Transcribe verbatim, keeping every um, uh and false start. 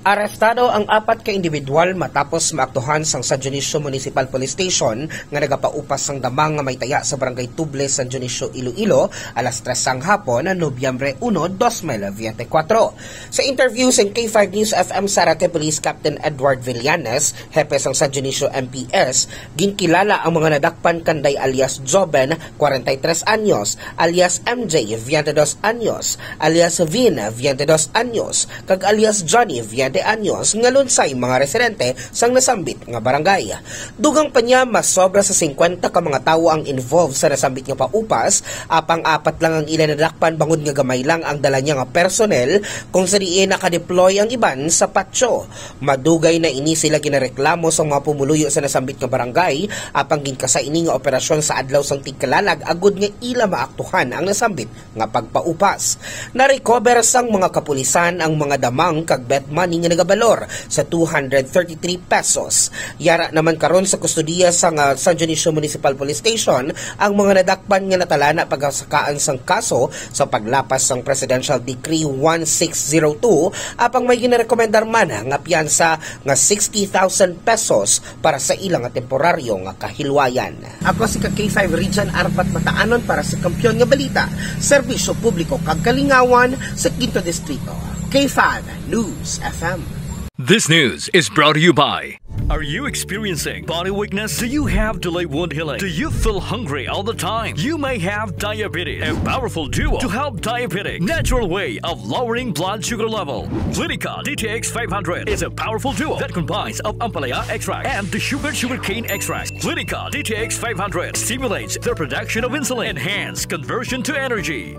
Arestado ang apat ka individual matapos maaktuhan sang San Dionisio Municipal Police Station nga nagapaupas sang damang nga may taya sa Barangay Tuble, San Dionisio, Iloilo, alas tres sang hapon, Nobyembre uno, dos mil biyente kwatro. Sa interview sang K five News F M Zara kay Police Captain Edward Villanes, hepe sang San Dionisio M P S, ginkilala ang mga nadakpan kanday alias Joven, kwarenta y tres anyos, alias M J, veinte dos anyos, alias Vin, veinte dos anyos, kag alias Johnny, veinte anyos, nga lunsay mga residente sang nasambit nga barangay. Dugang pa niya, mas sobra sa singkwenta ka mga tawo ang involved sa nasambit nga paupas, apang apat lang ang ila nadakpan bangod nga gamay lang ang dala niya nga personnel, kung sa diin nakadeploy ang iban sa patio. Madugay na ini sila ginareklamo sa mga pumuluyo sa nasambit nga barangay, apang ginkasa ini nga operasyon sa adlaw sang tigkalalag agud nga ila maaktuhan ang nasambit nga pagpaupas. Na-recover sang mga kapulisan ang mga damang kag bet money nga nagabalor sa two hundred thirty-three pesos. Yara naman karon sa kustodiya sang, ah, San Dionisio Municipal Police Station ang mga nadakpan nga natalana pagkasakaan sang kaso sa paglapas sang Presidential Decree one six zero two, apang may ginarekomendar man nga piyansa nga sixty thousand pesos para sa ila nga temporaryo nga kahilwayan. Ako si ka K five Region Arbat Mataanon para sa Kampiyon nga Balita, Serbisyo Publiko kag Kalingawan sa Quinto Distrito. K five News F M. This news is brought to you by. Are you experiencing body weakness? Do you have delayed wound healing? Do you feel hungry all the time? You may have diabetes. A powerful duo to help diabetic natural way of lowering blood sugar level. Clinica D T X five hundred is a powerful duo that combines of ampalaya extract and the sugar sugarcane extract. Clinica D T X five hundred stimulates the production of insulin, enhance conversion to energy.